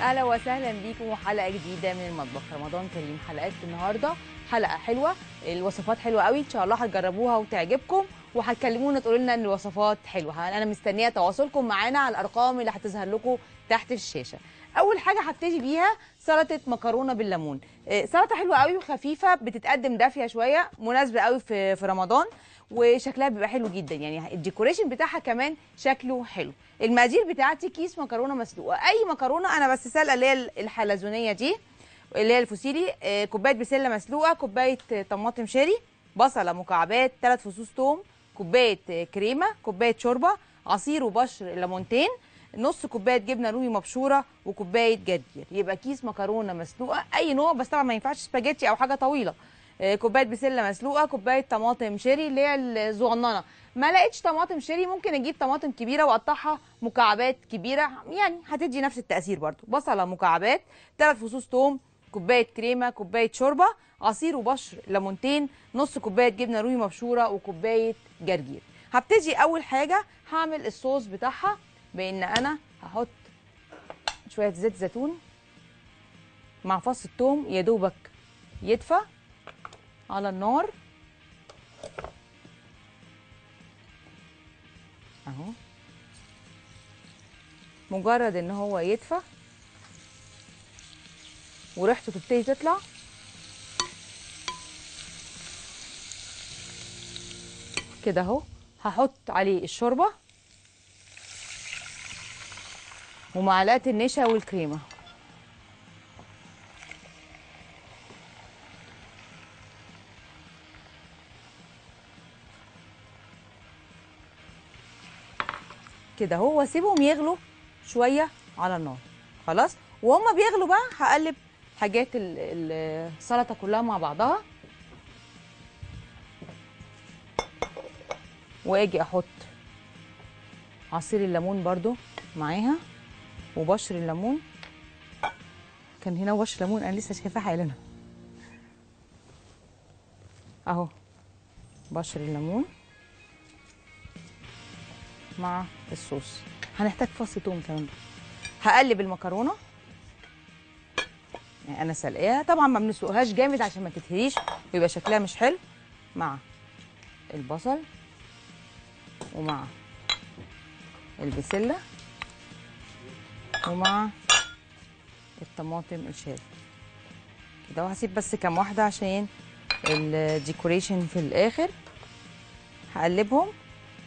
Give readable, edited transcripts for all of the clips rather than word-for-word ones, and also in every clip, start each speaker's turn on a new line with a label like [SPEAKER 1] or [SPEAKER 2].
[SPEAKER 1] اهلا وسهلا بيكم وحلقه جديدة من المطبخ. رمضان كريم. حلقات النهارده حلقة حلوة، الوصفات حلوة قوي، ان شاء الله هتجربوها وتعجبكم وهتكلمونا تقولوا لنا ان الوصفات حلوة. انا مستنيه تواصلكم معانا على الارقام اللي هتظهر لكم تحت الشاشة. اول حاجة هبتدي بيها سلطة مكرونه بالليمون. سلطة حلوة قوي وخفيفة، بتتقدم دافيه شوية، مناسبة قوي في رمضان، وشكلها بيبقى حلو جدا، يعني ال decoration بتاعها كمان شكله حلو. المقادير بتاعتي كيس مكرونه مسلوقة، اي مكرونه، انا بس سلقه اللي هي الحلزونيه دي اللي هي الفسيلي، كوباية بسلة مسلوقة، كوباية طماطم cherry، بصله مكعبات، 3 فصوص ثوم، كوباية كريمة، كوباية شوربة، عصير وبشر ليمونتين، نص كوباية جبنه رومي مبشوره، وكوبايه جرجير. يبقى كيس مكرونه مسلوقة اي نوع، بس طبعا ما ينفعش سباجيتي او حاجة طويلة، كوباية بسلة مسلوقة، كوباية طماطم cherry اللي هي الصغننه. ما لقيتش طماطم cherry ممكن اجيب طماطم كبيرة واقطعها مكعبات كبيرة، يعني هتدي نفس التاثير برده. بصله مكعبات، 3 فصوص ثوم، كوباية كريمة، كوباية شوربة، عصير وبشر ليمونتين، نص كوباية جبنه رومي مبشوره، وكوبايه جرجير. هبتدي اول حاجة هعمل الصوص بتاعها بان انا هحط شوية زيت زيتون مع فص الثوم، يا دوبك يدفى على النار اهو. مجرد ان هو يدفى وريحته تبتدي تطلع، كده اهو، هحط عليه الشوربة ومعلقة النشا والكريمه. كده اهو، واسيبهم يغلوا شوية على النار. خلاص، وهما بيغلوا بقى هقلب حاجات السلطة كلها مع بعضها، واجي احط عصير الليمون برده معاها وبشر الليمون. كان هنا بشر ليمون، انا لسه شايفاه حالا اهو، بشر الليمون مع الصوص. هنحتاج فص توم كمان. هقلب المكرونه، يعني انا سلقاها طبعا، ما بنسلقهاش جامد عشان ما تتهريش ويبقى شكلها مش حلو، مع البصل ومع البسله ومع الطماطم ال cherry كده. وهسيب بس كام واحدة عشان ال decoration في الاخر. هقلبهم.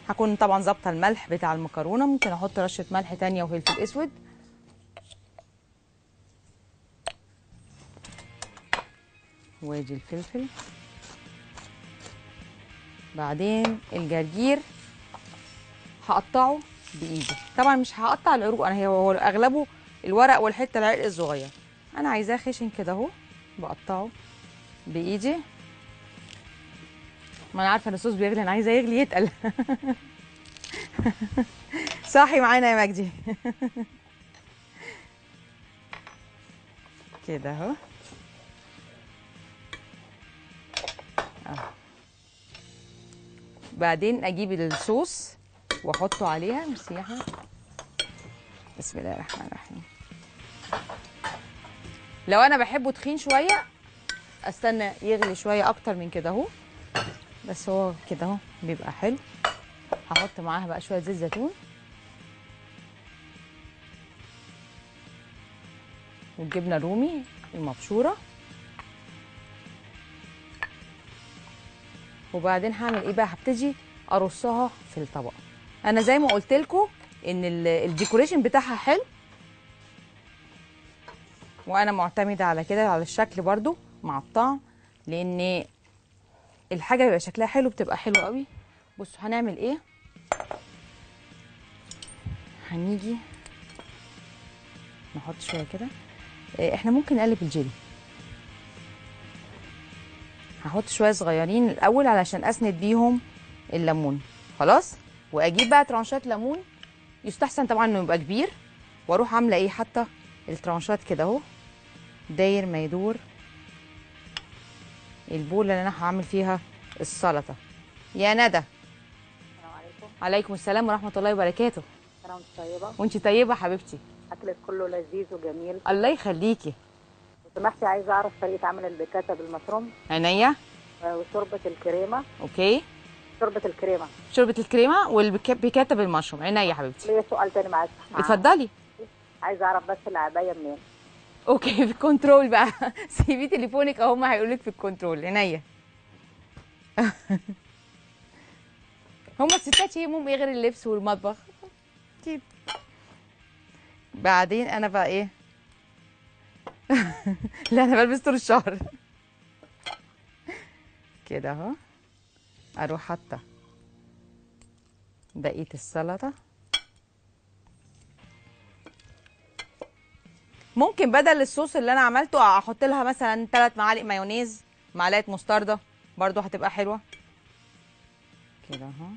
[SPEAKER 1] هكون طبعا ظابطة الملح بتاع المكرونه، ممكن احط رشه ملح تانية وفلفل اسود. وادي الفلفل، بعدين الجرجير هقطعه بايدي، طبعا مش هقطع العروق، انا هو اغلبه الورق والحتة العرق الصغير، انا عايزاه خشن كده اهو، بقطعه بايدي. ما انا عارفه ان الصوص بيغلي، انا عايزاه يغلي يتقل. صاحي معانا يا مجدي. كده اهو. بعدين اجيب الصوص واحطه عليها. ميرسي يا احمد. بسم الله الرحمن الرحيم. لو انا بحبه تخين شوية استنى يغلي شوية اكتر من كده اهو، بس هو كده اهو بيبقى حلو. هحط معاها بقى شوية زيت زيتون والجبنه الرومي المبشوره. وبعدين هعمل ايه بقى؟ هبتدي ارصها في الطبق. انا زي ما قلت لكم ان ال decoration بتاعها حلو، وانا معتمدة على كده، على الشكل برده مع الطعم، لان الحاجة بيبقى شكلها حلو بتبقى حلوة قوي. بصوا هنعمل ايه. هنيجي نحط شوية كده، احنا ممكن نقلب الجيلي. هحط شوية صغيرين الاول علشان اسند بيهم الليمون. خلاص، واجيب بقى ترانشات ليمون، يستحسن طبعا انه يبقى كبير، واروح عامله ايه، حاطه الترانشات كده اهو داير ما يدور البوله اللي انا هعمل فيها السلطة. يا ندى.
[SPEAKER 2] السلام عليكم.
[SPEAKER 1] عليكم السلام ورحمة الله وبركاته.
[SPEAKER 2] سلام. طيبة
[SPEAKER 1] وانت طيبة حبيبتي.
[SPEAKER 2] اكلك كله لذيذ وجميل.
[SPEAKER 1] الله يخليكي.
[SPEAKER 2] لو سمحتي عايزه اعرف طريقه عمل البيكاتا بالمشروم.
[SPEAKER 1] عينيا.
[SPEAKER 2] وشوربه الكريمة.
[SPEAKER 1] okay.
[SPEAKER 2] شوربة الكريمة.
[SPEAKER 1] شوربة الكريمة والبيكاتا بالمشروم. عينيا يا حبيبتي.
[SPEAKER 2] ليا سؤال تاني معاك.
[SPEAKER 1] اتفضلي.
[SPEAKER 2] عايزه اعرف بس العباية منين.
[SPEAKER 1] okay في الكنترول بقى. سيبي تليفونك اهو، هم هيقولوا لك في الكنترول. عينيا. هم الستات يهمهم ايه غير اللبس والمطبخ؟ اكيد. بعدين انا بقى ايه؟ لا انا بلبس طول الشهر. كده اهو. اروح حاطه بقية السلطة. ممكن بدل الصوص اللي انا عملته احط لها مثلا 3 معالق مايونيز، معلقه مستردة، برضو هتبقى حلوة. كده اهو.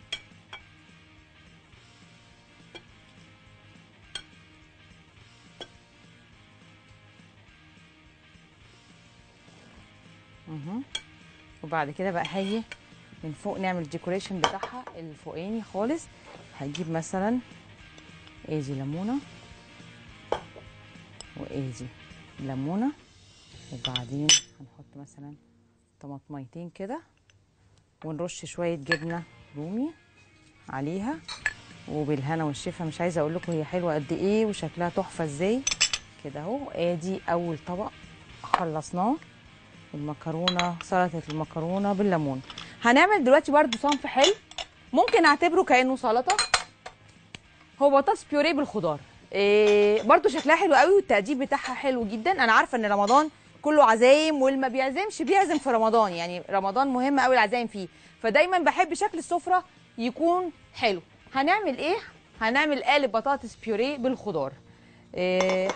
[SPEAKER 1] وبعد كده بقى هاجي من فوق نعمل ال decoration بتاعها الفوقاني خالص. هجيب مثلا ادي ليمونه وادي ليمونه، وبعدين هنحط مثلا طماطميتين كده، ونرش شوية جبنه رومي عليها، وبالهنا والشفا. مش عايزه اقول لكم هي حلوة قد ايه وشكلها تحفة ازاي. كده اهو. ادي اول طبق خلصناه، المكرونه، سلطة المكرونه بالليمون. هنعمل دلوقتي برده صنف حلو ممكن اعتبره كانه سلطة، هو بطاطس بيوريه بالخضار. برده شكلها حلو قوي والتقديم بتاعها حلو جدا. انا عارفه ان رمضان كله عزايم، واللي ما بيعزمش بيعزم في رمضان، يعني رمضان مهم قوي العزايم فيه، فدايما بحب شكل السفرة يكون حلو. هنعمل ايه؟ هنعمل قالب بطاطس بيوريه بالخضار.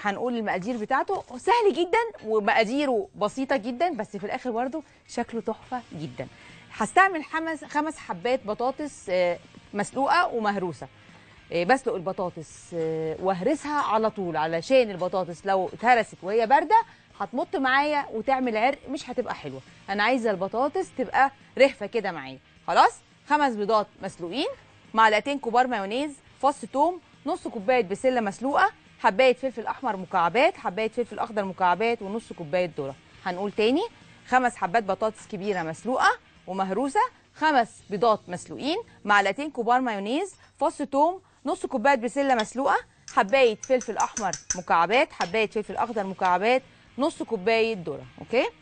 [SPEAKER 1] هنقول المقادير بتاعته سهل جدا ومقاديره بسيطة جدا، بس في الاخر برده شكله تحفة جدا. هستعمل 5 حبات بطاطس مسلوقة ومهروسه. بسلق البطاطس واهرسها على طول، علشان البطاطس لو اتهرست وهي باردة هتمط معايا وتعمل عرق، مش هتبقى حلوة. انا عايزه البطاطس تبقى رهفه كده معايا. خلاص. 5 بيضات مسلوقين، معلقتين كبار مايونيز، فص ثوم، نص كوباية بسلة مسلوقة، حبايه فلفل احمر مكعبات، حبايه فلفل اخضر مكعبات، ونص كوباية ذره. هنقول تاني: 5 حبات بطاطس كبيرة مسلوقة ومهروسه، 5 بيضات مسلوقين، معلقتين كبار مايونيز، فص ثوم، نص كوباية بسلة مسلوقة، حبايه فلفل احمر مكعبات، حبايه فلفل اخضر مكعبات، نص كوباية ذره. okay.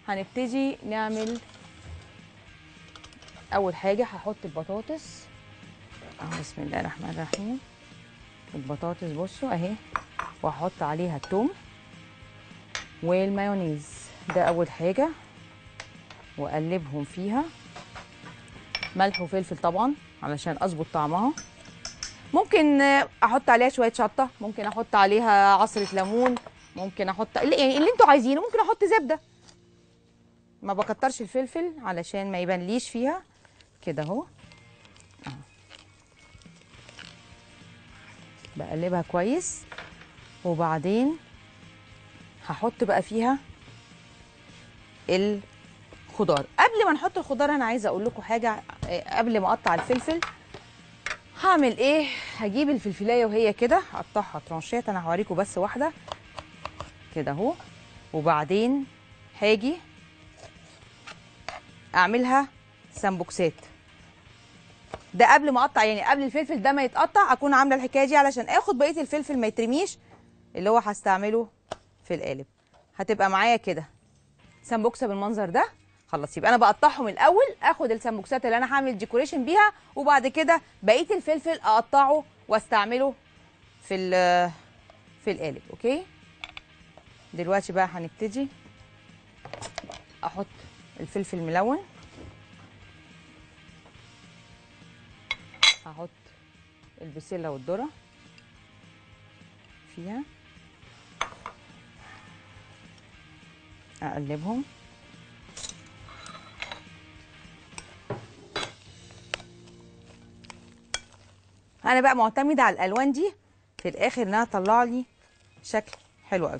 [SPEAKER 1] هنبتدي نعمل اول حاجة. هحط البطاطس اهو، بسم الله الرحمن الرحيم. البطاطس بصوا اهي، وهحط عليها الثوم والمايونيز، ده اول حاجة، واقلبهم فيها. ملح وفلفل طبعا علشان اظبط طعمها. ممكن احط عليها شوية شطه، ممكن احط عليها عصره ليمون، ممكن احط يعني اللي انتوا عايزينه، ممكن احط زبدة. ما بكترش الفلفل علشان ما يبانليش فيها. كده اهو. بقلبها كويس، وبعدين هحط بقى فيها الخضار. قبل ما نحط الخضار انا عايزه اقول لكم حاجة. قبل ما اقطع الفلفل هعمل ايه؟ هجيب الفلفلايه وهي كده هقطعها ترانشات، انا هوريكم بس واحدة كده اهو، وبعدين هاجي اعملها سمبوكسات. ده قبل ما اقطع، يعني قبل الفلفل ده ما يتقطع اكون عامله الحكاية دي علشان اخد بقية الفلفل ما يترميش اللي هو هستعمله في القالب. هتبقى معايا كده سمبوكسه بالمنظر ده. خلاص، يبقى انا بقطعهم الاول، اخد السمبوكسات اللي انا هعمل decoration بيها، وبعد كده بقية الفلفل اقطعه واستعمله في القالب. okay. دلوقتي بقى هنبتدي احط الفلفل الملون، هحط البسله والذرة فيها، اقلبهم. انا بقى معتمدة على الالوان دي في الاخر انها تطلع لي شكل حلو قوي.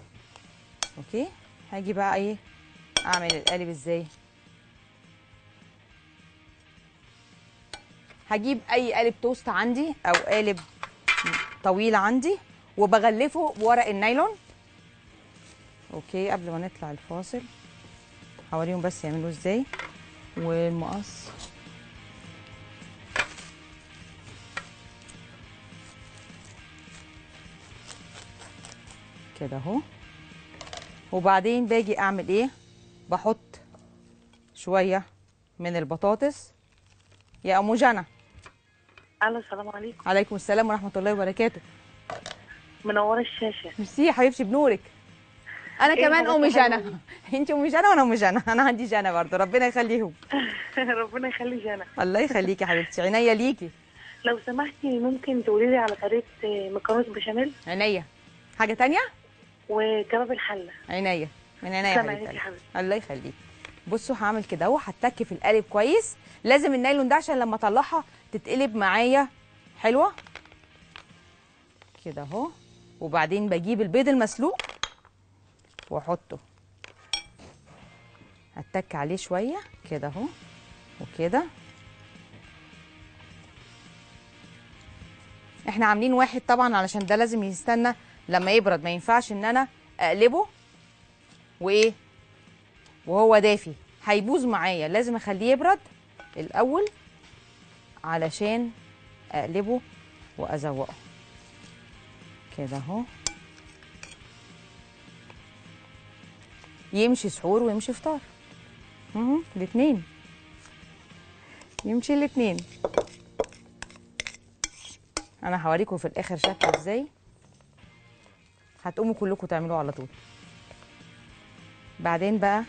[SPEAKER 1] okay. هاجي بقى ايه اعمل القالب ازاي. هجيب اي قالب توست عندي او قالب طويل عندي، وبغلفه بورق النايلون. okay قبل ما نطلع الفاصل هوريهم بس يعملوه ازاي. والمقص كده اهو. وبعدين باجي اعمل ايه؟ بحط شوية من البطاطس. يا ام جنى.
[SPEAKER 3] الو السلام عليكم.
[SPEAKER 1] عليكم السلام ورحمة الله وبركاته.
[SPEAKER 3] منورة الشاشة.
[SPEAKER 1] ميرسي يا حبيبتي، بنورك. انا إيه كمان ام جنى. انت ام جنى وانا ام جنى، انا عندي جنى برضه، ربنا يخليهم.
[SPEAKER 3] ربنا يخلي جنى.
[SPEAKER 1] الله يخليكي يا حبيبتي، عينيا ليكي.
[SPEAKER 3] لو سمحتي ممكن تقولي لي على طريقه مكرونه بشاميل؟
[SPEAKER 1] عينيا. حاجة ثانية؟
[SPEAKER 3] وكباب الحلة.
[SPEAKER 1] عينيا، من عينيا يا حبيبتي. الله يخليك. بصوا هعمل كده اهو، هتك في القالب كويس. لازم النايلون ده عشان لما اطلعها تتقلب معايا حلوة كده اهو. وبعدين بجيب البيض المسلوق واحطه، اتك عليه شوية كده اهو وكده. احنا عاملين واحد طبعا علشان ده لازم يستنى لما يبرد، ما ينفعش ان انا اقلبه وايه وهو دافي، هيبوظ معايا. لازم اخليه يبرد الاول علشان اقلبه وازوقه كده اهو. يمشي سحور ويمشي فطار، الاثنين يمشي الاثنين. انا هوريكم في الاخر شكله ازاي، هتقوموا كلكم تعملوه على طول. بعدين بقى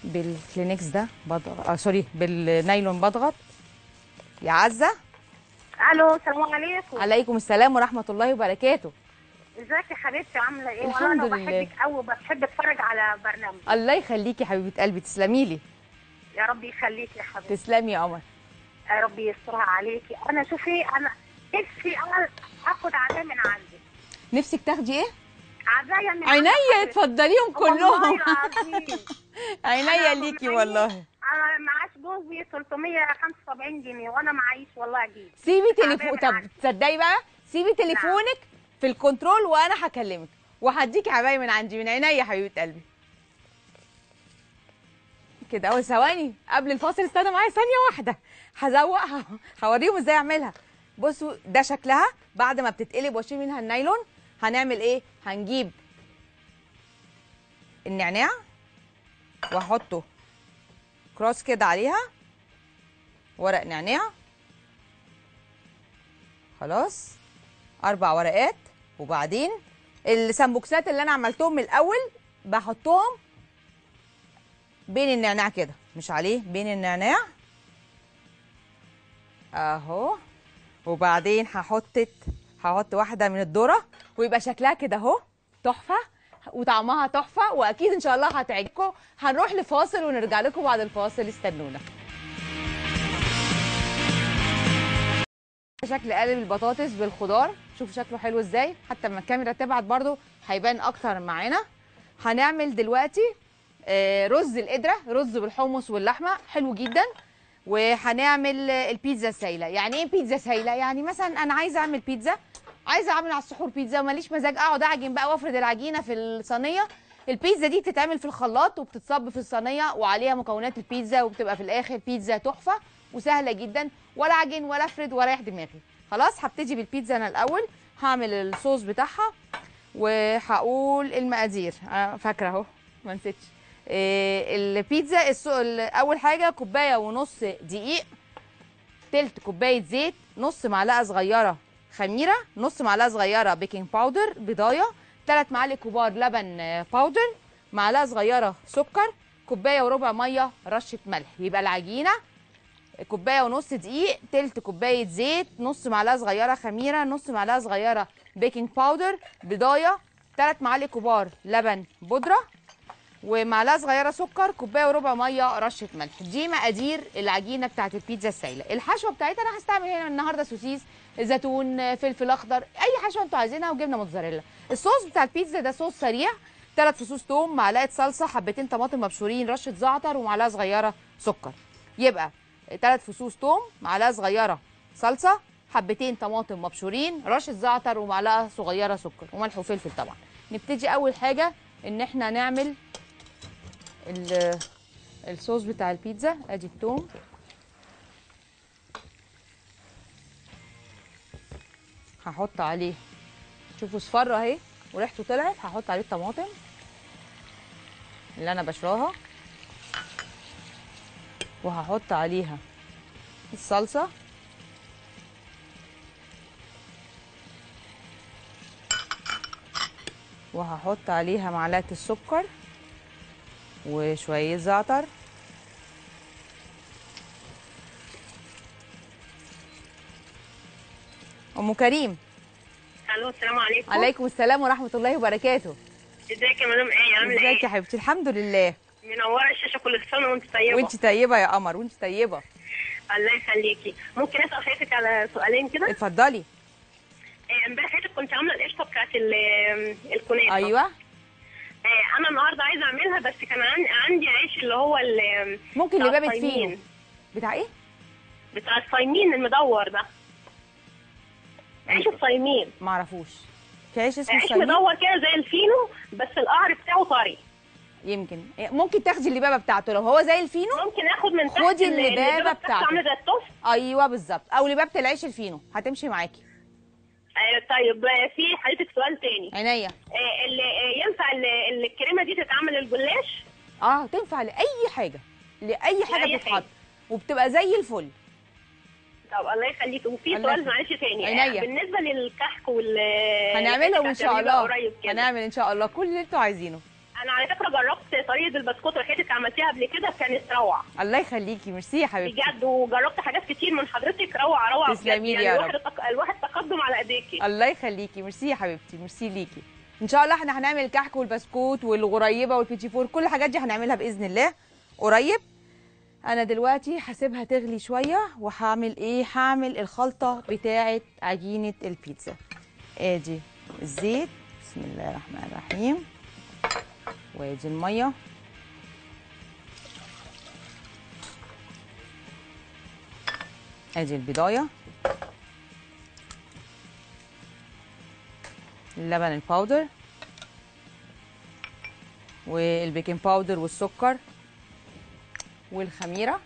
[SPEAKER 1] بالكلينكس ده بضغط، sorry بالنايلون بضغط. يا عزه.
[SPEAKER 4] الو السلام عليكم.
[SPEAKER 1] عليكم السلام ورحمة الله وبركاته.
[SPEAKER 4] ازيك يا حبيبتي، عامله ايه؟
[SPEAKER 1] الحمد لله.
[SPEAKER 4] انا بحبك قوي وبحب اتفرج على برنامجك.
[SPEAKER 1] الله يخليكي يا حبيبه قلبي، تسلمي لي.
[SPEAKER 4] يا رب يخليكي يا حبيبتي.
[SPEAKER 1] تسلمي يا قمر.
[SPEAKER 4] يا رب يسترها عليكي. انا شوفي، انا نفسي اخد عباية من عندك.
[SPEAKER 1] نفسك تاخدي ايه؟
[SPEAKER 4] عباية من
[SPEAKER 1] عينيا. اتفضليهم كلهم. عينيا ليكي والله.
[SPEAKER 4] انا معاش جوزي 375 جنيه وانا معيش والله اجيب.
[SPEAKER 1] سيبي تليفون. طب تصدقي بقى، سيبي تليفونك في الكنترول وانا هكلمك وهديكي عباية من عندي. من عينيا يا حبيبه قلبي. كده اول ثواني قبل الفاصل، استنى معايا ثانية واحدة، هزوقها هوريهم ازاي اعملها. بصوا ده شكلها بعد ما بتتقلب واشيل منها النايلون. هنعمل ايه؟ هنجيب النعناع واحطه كروس كده عليها، ورق نعناع خلاص، 4 ورقات. وبعدين السمبوكسات اللي انا عملتهم من الاول بحطهم بين النعناع كده، مش عليه، بين النعناع اهو. وبعدين هحط واحدة من الذرة، ويبقى شكلها كده اهو تحفة وطعمها تحفة، واكيد ان شاء الله هتعجبكم. هنروح لفاصل ونرجع لكم بعد الفاصل، استنونا. شكل قالب البطاطس بالخضار، شوفوا شكله حلو ازاي، حتى لما الكاميرا تبعت برضو هيبان اكتر معانا. هنعمل دلوقتي رز القدرة، رز بالحمص واللحمة، حلو جدا. وهنعمل البيتزا السايله. يعني ايه بيتزا سايله؟ يعني مثلا انا عايزه اعمل بيتزا، عايزه اعمل على السحور بيتزا وماليش مزاج اقعد اعجن بقى وافرد العجينة في الصينية. البيتزا دي بتتعمل في الخلاط وبتتصب في الصينية وعليها مكونات البيتزا، وبتبقى في الاخر بيتزا تحفة وسهلة جدا، ولا عجن ولا افرد ولا ريح دماغي. خلاص هبتدي بالبيتزا. انا الاول هعمل الصوص بتاعها وهقول المقادير، انا فاكره اهو ما نسيتش. البيتزا اول حاجة 1.5 كوباية دقيق، تلت كوباية زيت، نص معلقه صغيرة خميره، نص معلقه صغيرة baking powder، بيضايه، 3 معالق كبار لبن powder، معلقه صغيرة سكر، 1.25 كوباية مية، رشه ملح. يبقى العجينة 1.5 كوباية دقيق، تلت كوباية زيت، نص معلقه صغيرة خميره، نص معلقه صغيرة baking powder، بيضايه، 3 معالق كبار لبن بودره، ومعلقة صغيرة سكر، 1.25 كوباية مية، رشه ملح. دي مقادير العجينة بتاعت البيتزا السايله. الحشوه بتاعتها انا هستعمل هنا النهارده سوسيس، زيتون، فلفل اخضر، اي حشوه انتوا عايزينها، وجبنه موتزاريلا. الصوص بتاع البيتزا ده صوص سريع، 3 فصوص توم، معلقه صلصه، حبتين طماطم مبشورين، رشه زعتر، ومعلقة صغيرة سكر. يبقى 3 فصوص توم، معلقه صغيرة صلصه، حبتين طماطم مبشورين، رشه زعتر، ومعلقة صغيرة سكر، وملح وفلفل طبعا. نبتدي اول حاجة ان احنا نعمل الصوص بتاع البيتزا. ادي الثوم، هحط عليه، شوفوا اصفر اهي وريحته طلعت، هحط عليه الطماطم اللي انا بشراها، وهحط عليها الصلصه، وهحط عليها معلقه السكر وشوية زعتر. ام كريم،
[SPEAKER 3] الو، السلام عليكم.
[SPEAKER 1] عليكم السلام ورحمة الله وبركاته.
[SPEAKER 3] ازيك يا مدام ايه، عامله ايه؟
[SPEAKER 1] ازيك يا حبيبتي؟ الحمد لله.
[SPEAKER 3] منورة الشاشة، كل سنة وانت طيبة.
[SPEAKER 1] وانت طيبة يا قمر، وانت طيبة.
[SPEAKER 3] الله يخليكي. ممكن اسال حضرتك على سؤالين كده؟
[SPEAKER 1] اتفضلي.
[SPEAKER 3] امبارح حضرتك كنت عامله القشطه بتاعت الكنافه.
[SPEAKER 1] ايوه.
[SPEAKER 3] انا النهارده عايزه اعملها، بس كان عندي عيش اللي هو
[SPEAKER 1] ممكن لبابه فينو. بتاع ايه؟
[SPEAKER 3] بتاع الصايمين المدور ده، عيش الصايمين.
[SPEAKER 1] معرفوش. في عيش اسمه
[SPEAKER 3] عيش
[SPEAKER 1] الصايمين؟
[SPEAKER 3] مدور كده زي الفينو، بس القعر بتاعه طري.
[SPEAKER 1] يمكن ممكن تاخدي اللبابه بتاعته لو هو زي الفينو.
[SPEAKER 3] ممكن اخد من تحت
[SPEAKER 1] خدي اللبابه بتاعته،
[SPEAKER 3] عامله زي التوست.
[SPEAKER 1] ايوه بالظبط، او لبابه العيش الفينو هتمشي معاكي.
[SPEAKER 3] طيب في حضرتك سؤال تاني.
[SPEAKER 1] عينيا.
[SPEAKER 3] ينفع الكريمة دي تتعمل الجلاش؟
[SPEAKER 1] تنفع لاي حاجة، لاي حاجة بتتحط وبتبقى زي الفل.
[SPEAKER 3] طب الله يخليك. وفي سؤال معلش تاني.
[SPEAKER 1] عينيا.
[SPEAKER 3] بالنسبة للكحك وال
[SPEAKER 1] هنعملهم ان شاء الله، هنعمل ان شاء الله كل اللي انتوا عايزينه.
[SPEAKER 3] انا على فكرة جربت طريقه البسكوت اللي حضرتك عملتيها قبل كده، كانت روعه.
[SPEAKER 1] الله يخليكي، ميرسي يا حبيبتي
[SPEAKER 3] بجد. وجربت حاجات كتير من حضرتك، روعه روعه.
[SPEAKER 1] تسلمي لي
[SPEAKER 3] يعني
[SPEAKER 1] يا رب.
[SPEAKER 3] الواحد تقدم على ايديكي.
[SPEAKER 1] الله يخليكي، ميرسي يا حبيبتي، ميرسي ليكي. ان شاء الله احنا هنعمل الكحك والبسكوت والغريبة والبيتي فور، كل الحاجات دي هنعملها باذن الله قريب. انا دلوقتي هسيبها تغلي شوية، وهعمل ايه؟ هعمل الخلطة بتاعه عجينه البيتزا. ادي الزيت، بسم الله الرحمن الرحيم، وادي المية، ادي البضايه، اللبن ال powder وال baking powder والسكر والخميره،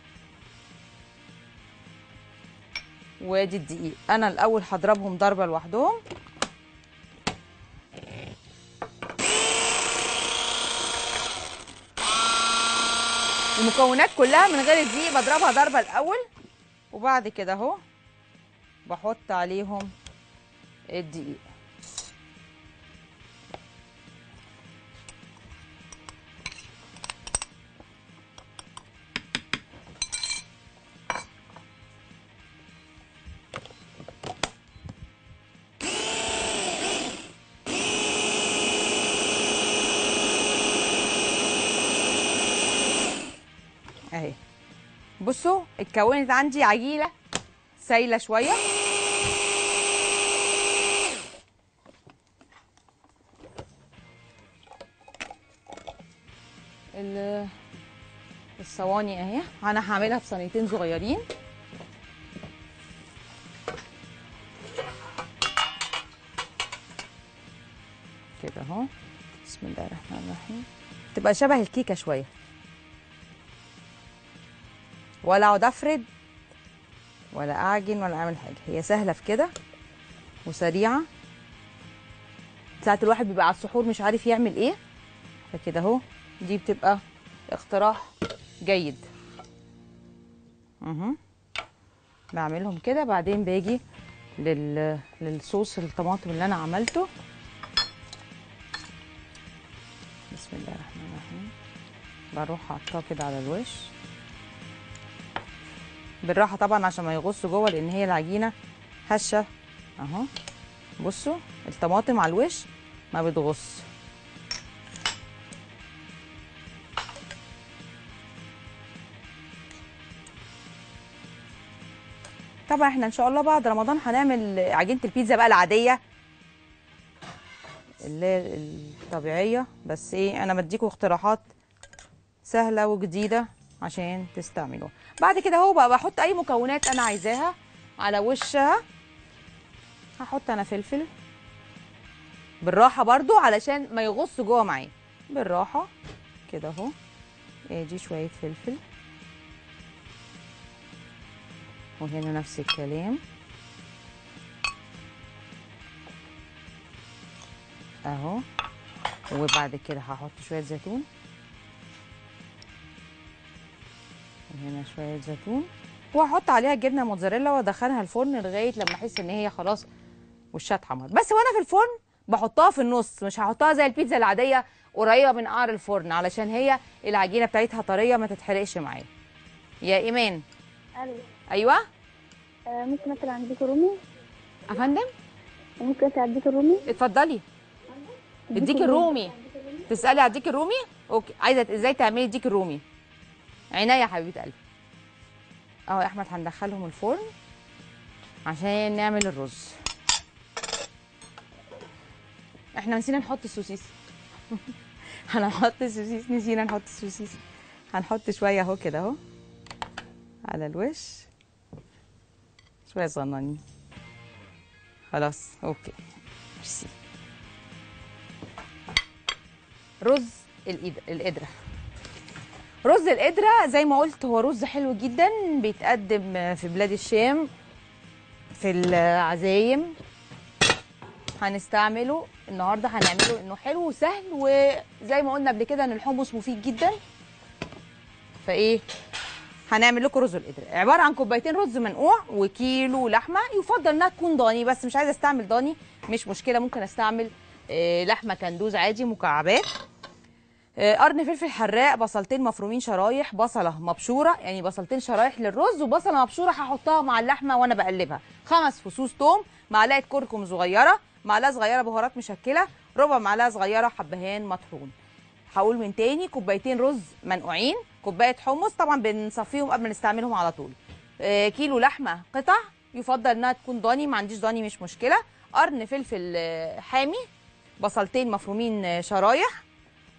[SPEAKER 1] وادي الدقيق. انا الاول هضربهم ضربه لوحدهم. المكونات كلها من غير الدقيق بضربها ضربه الاول، وبعد كده اهو بحط عليهم الدقيق. اهي بصوا اتكونت عندي عجينه سايله شوية. الصواني اهي، انا هعملها في صينيتين صغيرين. كده اهو، بسم الله الرحمن الرحيم. تبقى شبه الكيكه شوية، ولا اقعد افرد ولا اعجن ولا اعمل حاجة، هي سهلة في كده وسريعة. ساعة الواحد بيبقى على السحور مش عارف يعمل ايه، فكده اهو دي بتبقى اقتراح جيد. بعملهم كده، بعدين باجي للصوص الطماطم اللي انا عملته. بسم الله الرحمن الرحيم. بروح حاطاه كده على الوش بالراحة طبعا عشان ما يغص جوه، لان هي العجينة هشه اهو. بصوا الطماطم على الوش ما بتغص. طبعا احنا ان شاء الله بعد رمضان هنعمل عجينه البيتزا بقى العادية اللي الطبيعية، بس ايه انا بديكم اقتراحات سهلة وجديدة عشان تستعملوها. بعد كده اهو بقى بحط اي مكونات انا عايزاها على وشها. هحط انا فلفل بالراحة برضو علشان ما يغص جوه معايا، بالراحة كده اهو. ادي شوية فلفل، وهنا نفس الكلام اهو. وبعد كده هحط شوية زيتون، وهنا شوية زيتون، وهحط عليها جبنه موتزاريلا وادخلها الفرن لغاية لما احس ان هي خلاص وشها اتحمر. بس وانا في الفرن بحطها في النص، مش هحطها زي البيتزا العادية قريبه من قعر الفرن، علشان هي العجينة بتاعتها طرية ما تتحرقش معايا. يا ايمان.
[SPEAKER 5] الو.
[SPEAKER 1] ايوه.
[SPEAKER 5] ممكن اسال عن الديك الرومي؟
[SPEAKER 1] يا فندم
[SPEAKER 5] ممكن اسال عن الديك الرومي؟
[SPEAKER 1] اتفضلي. الديك الرومي، تسالي على الديك الرومي؟ okay، عايزه ازاي تعملي الديك الرومي؟ عينيا يا حبيبه قلبي. اهو يا احمد هندخلهم الفرن عشان نعمل الرز. احنا نسينا نحط السوسيس. هنحط السوسيس، نسينا نحط السوسيس. هنحط شوية اهو كده اهو على الوش، شوية صغننين. خلاص okay، ميرسي. رز القدرة. رز القدرة زي ما قلت هو رز حلو جدا، بيتقدم في بلاد الشام في العزايم. هنستعمله النهارده، هنعمله انه حلو وسهل، وزي ما قلنا قبل كده ان الحمص مفيد جدا. فايه هنعمل لكم رز القدرة. عبارة عن كوبايتين رز منقوع وكيلو لحمه، يفضل انها تكون ضاني، بس مش عايزه استعمل ضاني مش مشكلة، ممكن استعمل لحمه كندوز عادي مكعبات. قرن فلفل حراق، بصلتين مفرومين شرايح، بصله مبشوره، يعني بصلتين شرايح للرز وبصله مبشوره هحطها مع اللحمة وانا بقلبها، 5 فصوص ثوم، معلقه كركم صغيرة، معلقه صغيرة بهارات مشكلة، ربع معلقه صغيرة حبهان مطحون. هقول من تاني، كوبايتين رز منقوعين، كوباية حمص طبعا بنصفيهم قبل ما نستعملهم على طول، كيلو لحمه قطع، يفضل انها تكون ضاني، ما عنديش ضاني مش مشكلة، قرن فلفل حامي، بصلتين مفرومين شرايح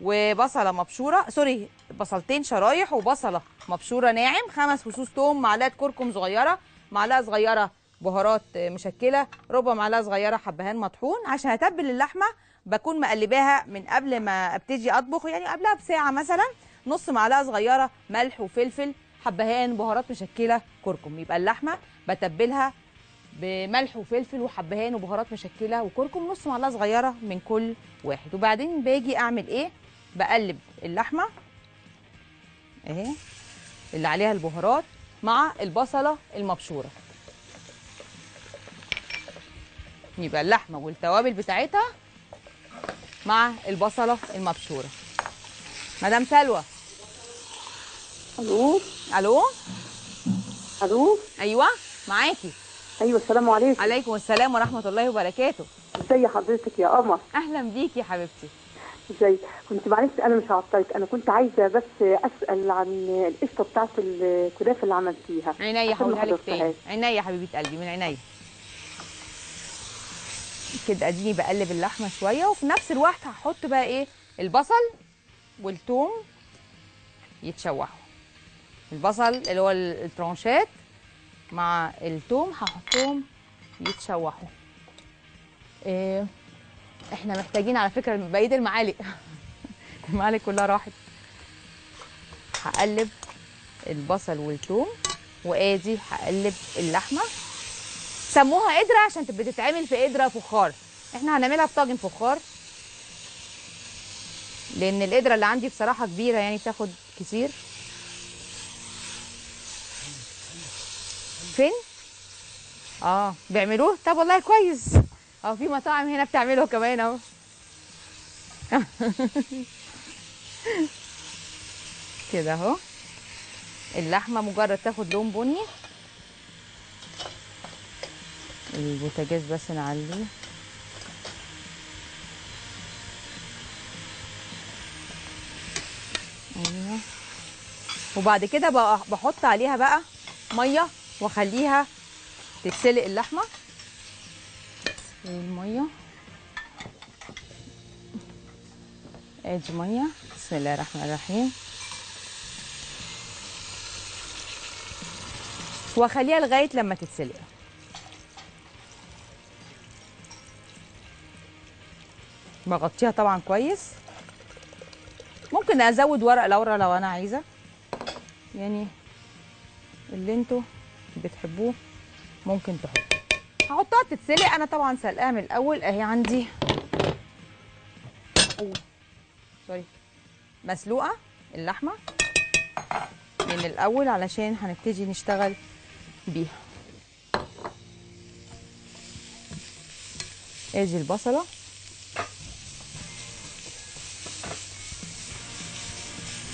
[SPEAKER 1] وبصله مبشوره، سوري بصلتين شرايح وبصله مبشوره ناعم، 5 فصوص ثوم، معلقه كركم صغيرة، معلقه صغيرة بهارات مشكلة، ربع معلقه صغيرة حبهان مطحون. عشان اتبل اللحمة بكون مقلباها من قبل ما ابتدي اطبخ، يعني قبلها بساعة مثلا، نص معلقه صغيرة ملح وفلفل، حبهان، بهارات مشكلة، كركم. يبقى اللحمة بتبلها بملح وفلفل وحبهان وبهارات مشكلة وكركم، نص معلقه صغيرة من كل واحد. وبعدين باجي اعمل ايه؟ بقلب اللحمة اهي اللي عليها البهارات مع البصله المبشوره. يبقى اللحمة والتوابل بتاعتها مع البصله المبشوره. مدام سلوى.
[SPEAKER 2] الو.
[SPEAKER 1] الو.
[SPEAKER 2] الو.
[SPEAKER 1] ايوه معاكي.
[SPEAKER 2] ايوه السلام عليكم.
[SPEAKER 1] عليكم السلام ورحمة الله وبركاته.
[SPEAKER 2] ازي حضرتك يا قمر؟
[SPEAKER 1] اهلا بيكي يا حبيبتي.
[SPEAKER 2] ازاي؟ كنت معلش انا مش هعطلك، انا كنت عايزه بس اسال عن القشطه بتاعت الكنافه اللي عملتيها.
[SPEAKER 1] عينيا هقولها لك تاني. عينيا يا حبيبه قلبي، من عينيا. كده اديني بقلب اللحمة شوية، وفي نفس الوقت هحط بقى ايه؟ البصل والثوم يتشوحوا. البصل اللي هو الترانشات مع الثوم هحطهم يتشوحوا. إيه احنا محتاجين على فكرة بقية المعالق. المعالق كلها راحت. هقلب البصل والثوم، وادي هقلب اللحمة. سموها قدره عشان تبقى تتعمل في قدره فخار، احنا هنعملها في طاجن فخار لان القدرة اللي عندي بصراحة كبيرة، يعني بتاخد كتير. فين؟ بيعملوه؟ طب والله كويس، في مطاعم هنا بتعمله كمان اهو. كده اهو اللحمة مجرد تاخد لون بني. البوتاجاز بس نعليه. ايوه. وبعد كده بقى بحط عليها بقى مية واخليها تتسلق اللحمة. المية ادي مية، بسم الله الرحمن الرحيم، واخليها لغاية لما تتسلق. بغطيها طبعا كويس. ممكن ازود ورق لورا لو انا عايزه، يعني اللي انتوا بتحبوه ممكن تحطوه. هحطها تتسلق. انا طبعا سلقاها من الاول اهي عندي، سوري، مسلوقة اللحمة من الاول علشان هنبتدي نشتغل بيها. ادي البصله،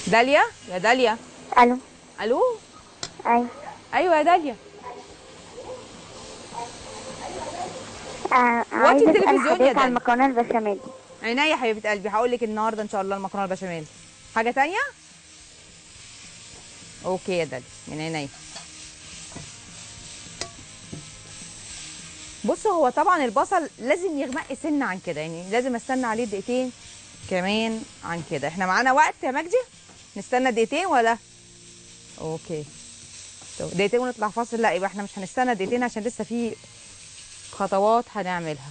[SPEAKER 1] داليا، يا داليا.
[SPEAKER 5] الو.
[SPEAKER 1] الو.
[SPEAKER 5] ايوه.
[SPEAKER 1] ايوه يا داليا.
[SPEAKER 5] وطي التلفزيون يا داليا. على المكرونه البشاميل.
[SPEAKER 1] عينيا يا حبيبه قلبي، هقول لك النهارده ان شاء الله المكرونه البشاميل. حاجة تانية؟ okay يا داليا، من عينيا. بصوا، هو طبعا البصل لازم يغمق سنة عن كده، يعني لازم استنى عليه دقيقتين كمان عن كده. احنا معانا وقت يا مجدي؟ نستنى دقيقتين ولا؟ okay، طب دقيقتين ونطلع فاصل؟ لا، يبقى احنا مش هنستنى دقيقتين عشان لسه في خطوات هنعملها.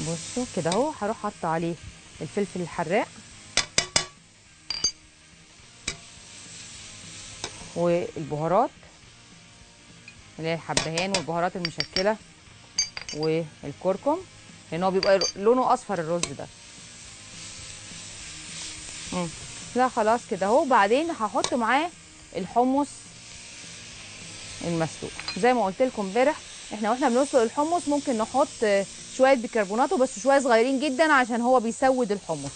[SPEAKER 1] بصوا كده اهو، هروح حاطه عليه الفلفل الحراق والبهارات اللي هي الحبهان والبهارات المشكلة والكركم، لان هو بيبقى لونه اصفر الرز ده. لا خلاص كده اهو. بعدين هحط معاه الحمص المسلوق. زي ما قلت لكم امبارح، احنا واحنا بنسلق الحمص ممكن نحط شوية بيكربوناتو، بس شوية صغيرين جدا عشان هو بيسود الحمص،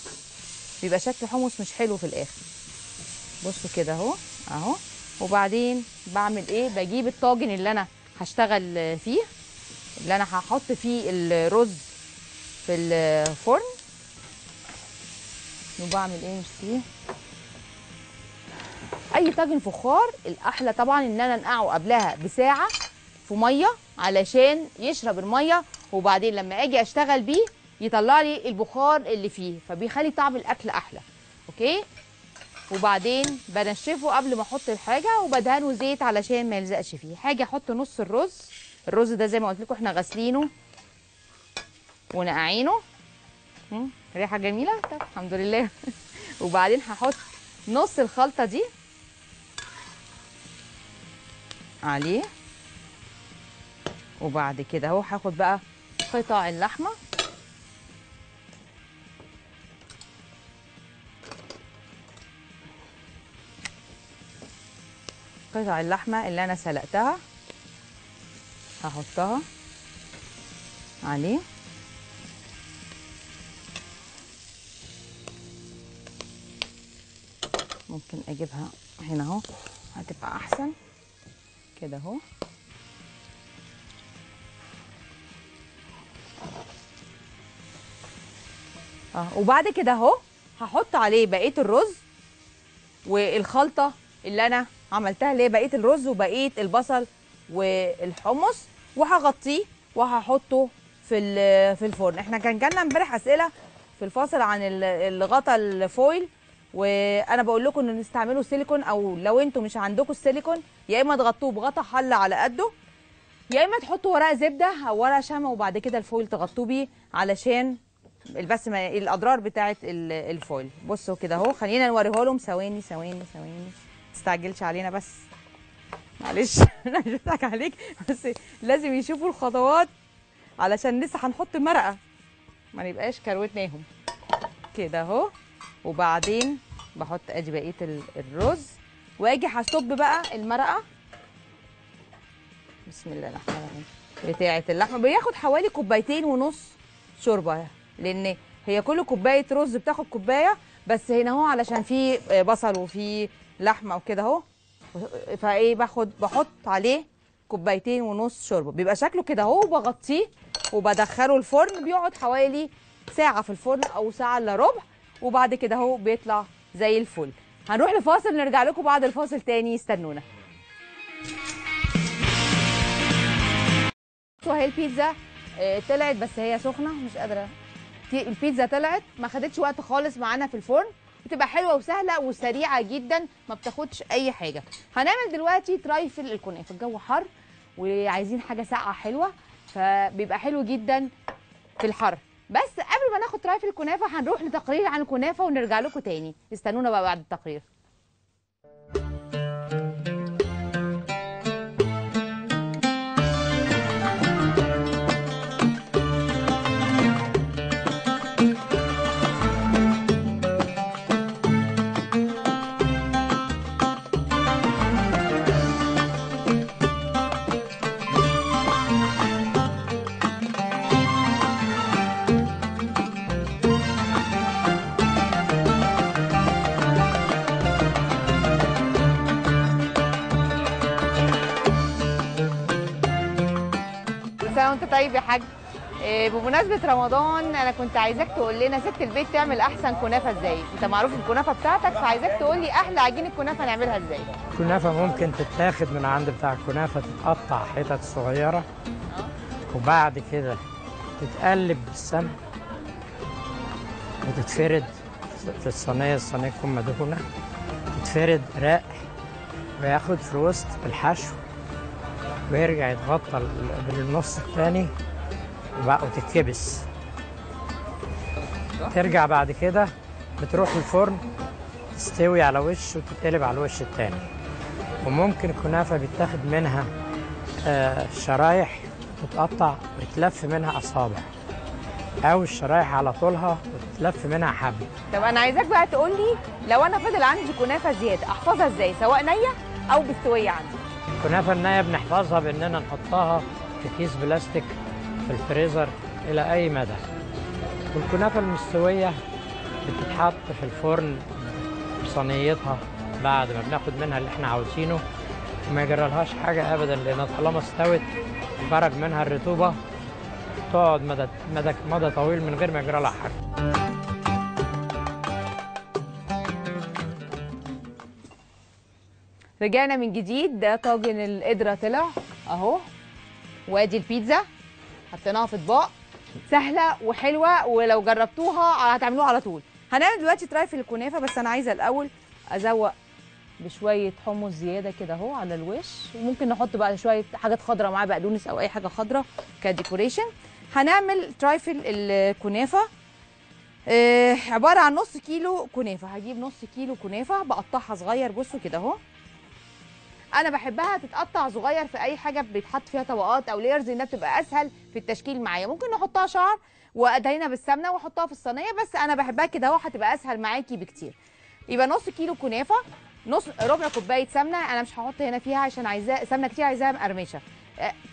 [SPEAKER 1] بيبقى شكل الحمص مش حلو في الاخر. بصوا كده اهو اهو. وبعدين بعمل ايه؟ بجيب الطاجن اللي انا هشتغل فيه، اللي انا هحط فيه الرز في الفرن. وبعمل ايه؟ ميرسي. اي طاجن فخار الاحلى طبعا ان انا انقعه قبلها بساعة في مية علشان يشرب المية، وبعدين لما اجي اشتغل بيه يطلع لي البخار اللي فيه، فبيخلي طعم الاكل احلى. okay. وبعدين بنشفه قبل ما احط الحاجة، وبدهنه زيت علشان ما يلزقش فيه حاجة. احط نص الرز. الرز ده زي ما قلت لكم احنا غاسلينه ونقعينه. ريحه جميلة، طب الحمد لله. وبعدين هحط نص الخلطة دي عليه. وبعد كده اهو هاخد بقى قطع اللحمة. قطع اللحمة اللي انا سلقتها هحطها عليه. ممكن اجيبها هنا اهو، هتبقى احسن كده اهو. وبعد كده اهو هحط عليه بقية الرز والخلطه اللي انا عملتها، اللي هي بقية الرز وبقية البصل والحمص، وهغطيه وهحطه في الفرن. احنا كان جالنا امبارح اسئلة في الفاصل عن الغطا ال foil، وانا بقول لكم ان نستعملوا سيليكون، او لو انتوا مش عندكم السيليكون يا اما تغطوه بغطا حله على قده، يا اما تحطوا ورق زبدة او ورق شمع وبعد كده ال foil تغطوه بيه علشان بس ما الاضرار بتاعه ال foil. بصوا كده اهو، خلينا نوريه لهم. ثواني ثواني ثواني، ما تستعجلش علينا بس، معلش انا مش بضحك عليك، بس لازم يشوفوا الخطوات علشان لسه هنحط مرقه، ما نبقاش كروتناهم كده اهو. وبعدين بحط ادي بقية الرز، واجي هصب بقى المرقه، بسم الله الرحمن الرحيم، بتاعه اللحمة. بياخد حوالي 2.5 كوباية شوربة، لان هي كل كوباية رز بتاخد كوباية، بس هنا اهو علشان في بصل وفي لحمه وكده اهو، فايه بحط عليه 2.5 كوباية شوربة، بيبقى شكله كده اهو. وبغطيه وبدخله الفرن، بيقعد حوالي ساعة في الفرن او ساعة الا ربع، وبعد كده اهو بيطلع زي الفل. هنروح لفاصل، نرجع لكم بعد الفاصل تاني، استنونا. وهي البيتزا طلعت، بس هي سخنة مش قادرة. البيتزا طلعت ما خدتش وقت خالص معانا في الفرن، بتبقى حلوة وسهلة وسريعة جدا، ما بتاخدش اي حاجة. هنعمل دلوقتي trifle الكنافه. الجو حر وعايزين حاجة ساقعه حلوة، فبيبقى حلو جدا في الحر. بس قبل ما ناخد trifle الكنافه هنروح لتقرير عن الكنافه ونرجع لكم تاني، استنونا بقى بعد التقرير. وانت طيب يا حاج. بمناسبة رمضان انا كنت عايزاك تقول لنا ست البيت تعمل احسن كنافه ازاي. انت معروف الكنافه بتاعتك، فعايزاك تقول لي احلى عجينه كنافه نعملها ازاي.
[SPEAKER 6] الكنافه ممكن تتاخد من عند بتاع الكنافه، تتقطع حتت صغيرة وبعد كده تتقلب بالسمن وتتفرد في الصينية، الصينية تكون مدهونه، تتفرد رق وياخد في وسط الحشو ويرجع يتغطى بالنص الثاني وتتكبس. ترجع بعد كده بتروح الفرن تستوي على وش وتتقلب على الوش الثاني. وممكن الكنافه بيتاخد منها شرايح تتقطع وتلف منها اصابع، او الشرايح على طولها وتتلف منها حبل.
[SPEAKER 1] طب انا عايزاك بقى تقول لي لو انا فضل عندي كنافه زيادة احفظها ازاي، سواء نيه او مستوية عندي؟
[SPEAKER 6] الكنافه النية بنحفظها باننا نحطها في كيس بلاستيك في الفريزر الى اي مدى. والكنافه المستويه بتتحط في الفرن بصينيتها بعد ما بناخد منها اللي احنا عاوزينه، وما يجرالهاش حاجة ابدا، لان طالما استوت خرج منها الرطوبة تقعد مدى مدى مدى طويل من غير ما يجرالها حاجة.
[SPEAKER 1] رجعنا من جديد، ده طاجن القدرة طلع اهو، وادي البيتزا حطيناها في اطباق سهلة وحلوه، ولو جربتوها هتعملوها على طول. هنعمل دلوقتي trifle الكنافه، بس انا عايزه الاول ازوق بشوية حمص زيادة كده اهو على الوش، وممكن نحط بقى شوية حاجات خضراء معاه، بقدونس او اي حاجة خضراء ك decoration. هنعمل trifle الكنافه عبارة عن نص كيلو كنافه. هجيب نص كيلو كنافه بقطعها صغير، بصوا كده اهو، انا بحبها تتقطع صغير في اي حاجة بيتحط فيها طبقات او layers، انها بتبقى اسهل في التشكيل معايا. ممكن نحطها شعر وادهنها بالسمنه واحطها في الصينية، بس انا بحبها كده اهو، هتبقى اسهل معاكي بكتير. يبقى نص كيلو كنافه، نص ربع كوباية سمنه، انا مش هحط هنا فيها عشان عايزاه سمنه كتير، عايزاها مقرمشه.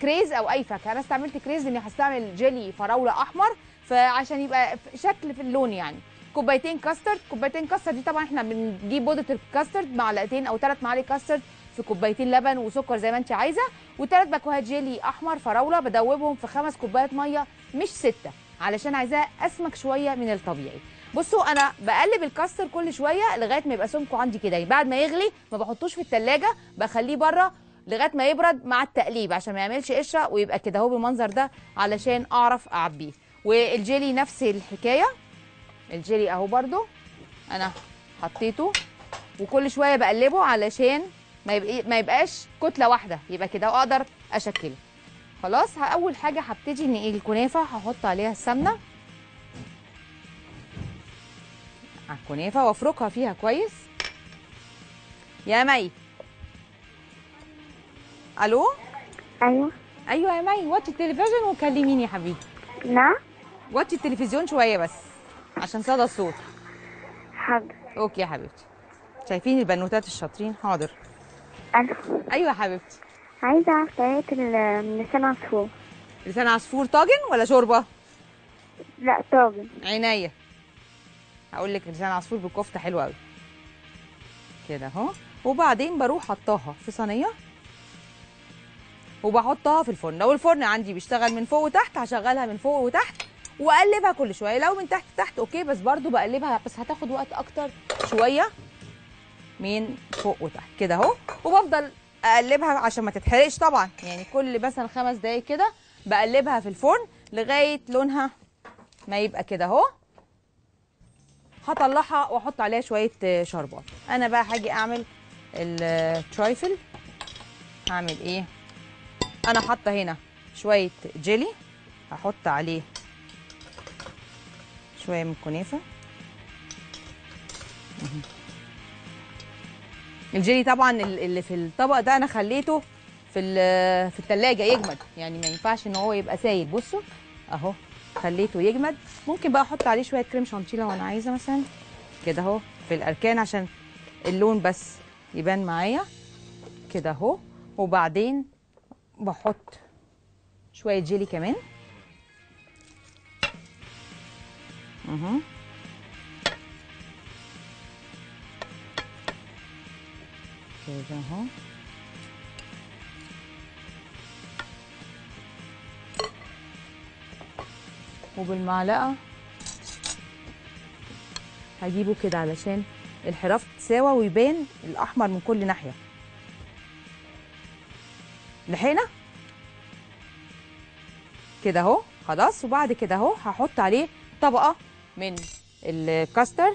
[SPEAKER 1] كريز او اي فاكهة، انا استعملت كريز لاني هستعمل جيلي فراوله احمر، فعشان يبقى شكل في اللون يعني. كوبايتين كاسترد، كوبايتين كاسترد دي طبعا احنا بنجيب بودره الكاسترد، معلقتين او 3 معالق كاسترد في كوبايتين لبن وسكر زي ما انت عايزه، و3 باكوهات جيلي احمر فراوله بدوبهم في 5 كوبايات مية مش 6، علشان عايزاه اسمك شوية من الطبيعي. بصوا انا بقلب الكاستر كل شوية لغاية ما يبقى سمكة عندي كده، يعني بعد ما يغلي ما بحطوش في الثلاجة، بخليه بره لغاية ما يبرد مع التقليب عشان ما يعملش قشرة، ويبقى كده اهو بالمنظر ده علشان اعرف اعبيه. والجيلي نفس الحكاية، الجيلي اهو برده انا حطيته وكل شوية بقلبه علشان ما يبقاش كتلة واحدة، يبقى كده واقدر اشكله. خلاص اول حاجة هبتدي ان الكنافه هحط عليها السمنة على الكنافه وافركها فيها كويس. يا مي، الو.
[SPEAKER 5] ايوه
[SPEAKER 1] ايوه يا مي، وطي التلفزيون وكلميني يا حبيبي.
[SPEAKER 5] نعم،
[SPEAKER 1] وطي التلفزيون شوية بس عشان صدى الصوت.
[SPEAKER 5] حاضر.
[SPEAKER 1] okay يا حبيبتي. شايفين البنوتات الشاطرين؟ حاضر.
[SPEAKER 5] الو.
[SPEAKER 1] ايوه يا حبيبتي.
[SPEAKER 5] عايزه اعرف طريقه لسان عصفور.
[SPEAKER 1] لسان عصفور طاجن ولا شوربة؟
[SPEAKER 5] لا طاجن.
[SPEAKER 1] عينيا. هقول لك لسان عصفور بالكفته حلو قوي كده اهو. وبعدين بروح حطاها في صينية وبحطها في الفرن. لو الفرن عندي بيشتغل من فوق وتحت هشغلها من فوق وتحت واقلبها كل شوية، لو من تحت تحت okay، بس برضو بقلبها، بس هتاخد وقت اكتر شوية من فوق وتحت كده اهو. وبفضل اقلبها عشان ما تتحرقش طبعا، يعني كل مثلا 5 دقايق كده بقلبها في الفرن لغاية لونها ما يبقى كده اهو. هطلعها واحط عليها شوية شربات. انا بقى هاجي اعمل ال trifle. هعمل ايه؟ انا حاطه هنا شوية جيلي، هحط عليه شوية من الكنافه. الجيلي طبعا اللي في الطبق ده انا خليته في الثلاجة يجمد، يعني ما ينفعش ان هو يبقى سايل. بصوا اهو خليته يجمد. ممكن بقى احط عليه شوية كريم شانتيه لو انا عايزه مثلا كده اهو في الاركان عشان اللون بس يبان معايا كده اهو. وبعدين بحط شوية جيلي كمان. كده اهو. وبالمعلقه هجيبه كده علشان الحراف تساوى ويبان الاحمر من كل ناحية. لحقنا كده اهو خلاص. وبعد كده اهو هحط عليه طبقه من الكاستر.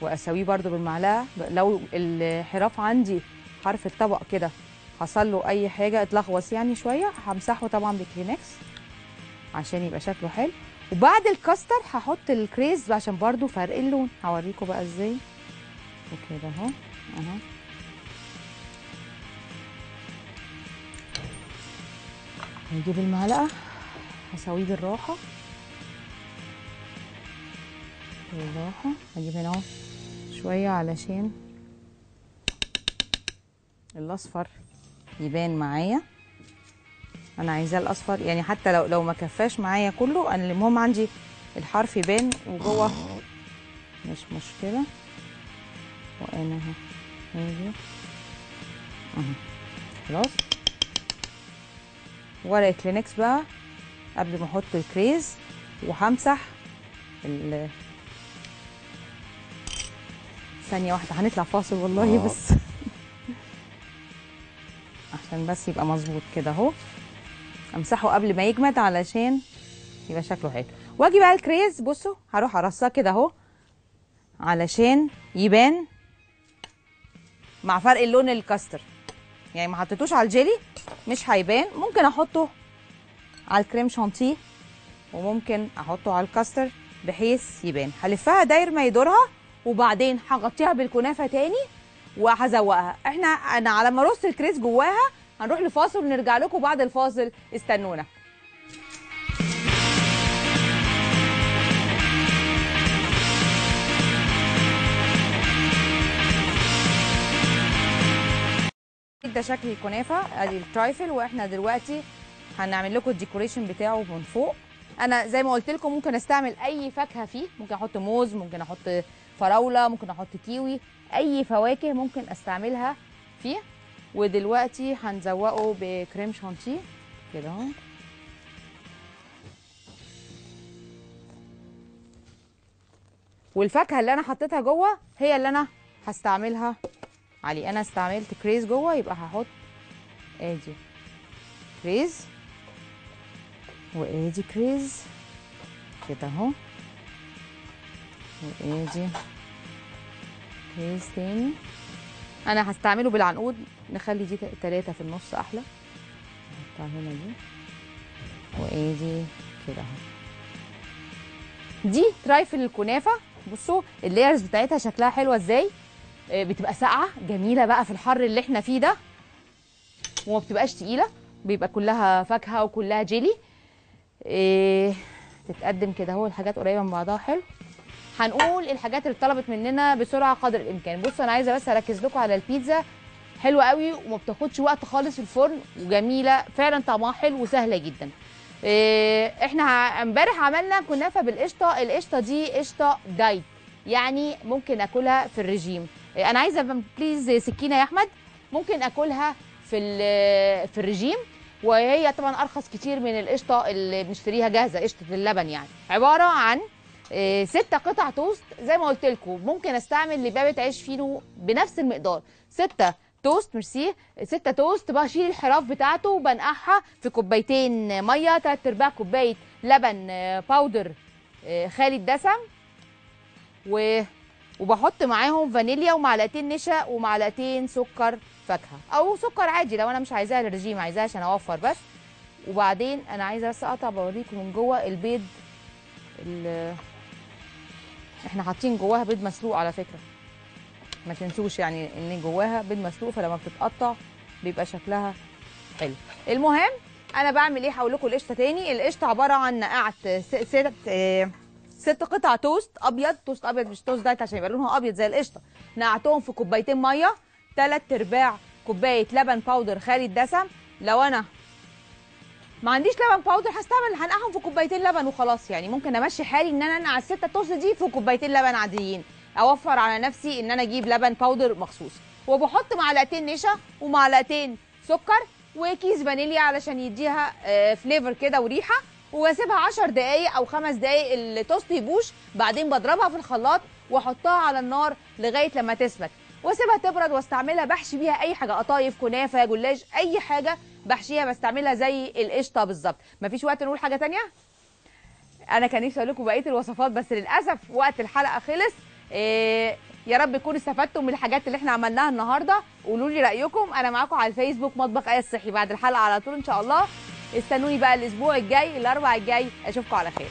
[SPEAKER 1] واسويه برده بالمعلقه. لو الحراف عندي حرف الطبق كده حصل له اي حاجة اتلغوص يعني شوية، همسحه طبعا بكلينكس عشان يبقى شكله حلو. وبعد الكاستر هحط الكريز عشان برده فرق اللون، هوريكم بقى ازاي. وكده اهو اهو. هنجيب المعلقة هسويه بالراحة بالراحة. هجيب هنا اهو شوية علشان الاصفر يبان معايا. انا عايزاه الاصفر يعني حتى لو ما كفاش معايا كله، انا المهم عندي الحرف يبان وجوه مش مشكلة. وانا اهو هاجي اهو خلاص. ورقة كلينكس بقى قبل ما احط الكريز، وهمسح ثانية واحدة هنطلع فاصل والله بس عشان بس يبقى مظبوط كده اهو. امسحه قبل ما يجمد علشان يبقى شكله حلو. واجي بقى الكريز بصوا هروح ارصاه كده اهو علشان يبان مع فرق اللون الكاستر، يعني ما حطيتوش على الجيلي مش هيبان. ممكن احطه على الكريم شانتيه وممكن احطه على الكاستر بحيث يبان. هلفها داير ما يدورها وبعدين هغطيها بالكنافه تاني وهزوقها. انا على ما ارص الكريز جواها هنروح لفاصل ونرجع لكم بعد الفاصل، استنونا. ده شكل الكنافه ادي ال trifle، واحنا دلوقتي هنعمل لكم ال decoration بتاعه من فوق. انا زي ما قلت لكم ممكن استعمل اي فاكهة فيه، ممكن احط موز، ممكن احط فراوله، ممكن احط كيوي، اي فواكه ممكن استعملها فيه. ودلوقتي هنزوقه بكريم شانتيه كده اهو. والفاكهه اللي انا حطيتها جوه هي اللي انا هستعملها عليه. انا استعملت كريز جوه يبقى هحط ادي كريز وادي كريز كده اهو، وادي كريز تاني. انا هستعمله بالعنقود، نخلي دي 3 في النص احلى. نحطها هنا دي وادي كده اهو. دي trifle الكنافه. بصوا ال layers بتاعتها شكلها حلوة ازاي، بتبقى ساقعه جميلة بقى في الحر اللي احنا فيه ده، وما بتبقاش تقيلة، بيبقى كلها فاكهة وكلها جيلي. تتقدم كده اهو، الحاجات قريبه من بعضها حلو. هنقول الحاجات اللي طلبت مننا بسرعة قدر الامكان. بصوا انا عايزه بس اركز لكم على البيتزا، حلوة قوي وما بتاخدش وقت خالص في الفرن، وجميلة فعلا، طعمها حلو وسهلة جدا. احنا امبارح عملنا كنافه بالقشطه. القشطه دي قشطه diet، يعني ممكن اكلها في الرجيم. انا عايزه please سكينة يا احمد، ممكن اكلها في الرجيم، وهي طبعا ارخص كتير من القشطه اللي بنشتريها جاهزة، قشطه اللبن يعني. عبارة عن 6 قطع توست زي ما قلت لكم، ممكن استعمل لبابه عيش فينو بنفس المقدار. 6 توست، ميرسي، 6 توست بشيل الحراف بتاعته وبنقعها في كوبايتين مية، 3/4 كوباية لبن powder خالي الدسم، وبحط معاهم فانيليا ومعلقتين نشا ومعلقتين سكر فاكهة او سكر عادي لو انا مش عايزاها للرجيم، عايزاها عشان اوفر بس. وبعدين انا عايزه بس اقطع بوريكم من جوه البيض احنا حاطين جواها بيض مسلوق على فكرة، ما تنسوش يعني ان جواها بيض مسلوق، فلما بتتقطع بيبقى شكلها حلو. المهم انا بعمل ايه؟ هقول لكم القشطه تاني. القشطه عبارة عن نقعت 6 قطع توست ابيض، توست ابيض مش توست diet عشان يبقى لونها ابيض زي القشطه. نقعتهم في كوبايتين مية، 3/4 كوباية لبن powder خالي الدسم. لو انا ما عنديش لبن powder هستعمل هنقعهم في كوبايتين لبن وخلاص، يعني ممكن امشي حالي ان انا انقع الستة توست دي في كوبايتين لبن عاديين، اوفر على نفسي ان انا اجيب لبن powder مخصوص. وبحط معلقتين نشا ومعلقتين سكر وكيس فانيليا علشان يديها flavor كده وريحه، واسيبها 10 دقايق او 5 دقايق التوست يبوش. بعدين بضربها في الخلاط واحطها على النار لغاية لما تسمك، واسيبها تبرد واستعملها بحشي بيها اي حاجة، قطايف، كنافه، جلاش، اي حاجة بحشيها بستعملها زي القشطه بالظبط. مفيش وقت نقول حاجة تانية؟ انا كان نفسي اقول لكم بقية الوصفات بس للاسف وقت الحلقة خلص. يا رب تكونوا استفدتم من الحاجات اللي احنا عملناها النهارده. قولوا لي رايكم، انا معاكم على الفيسبوك مطبخ آية الصحي بعد الحلقة على طول ان شاء الله. استنوني بقى الاسبوع الجاي، الاربع الجاي، اشوفكم على خير.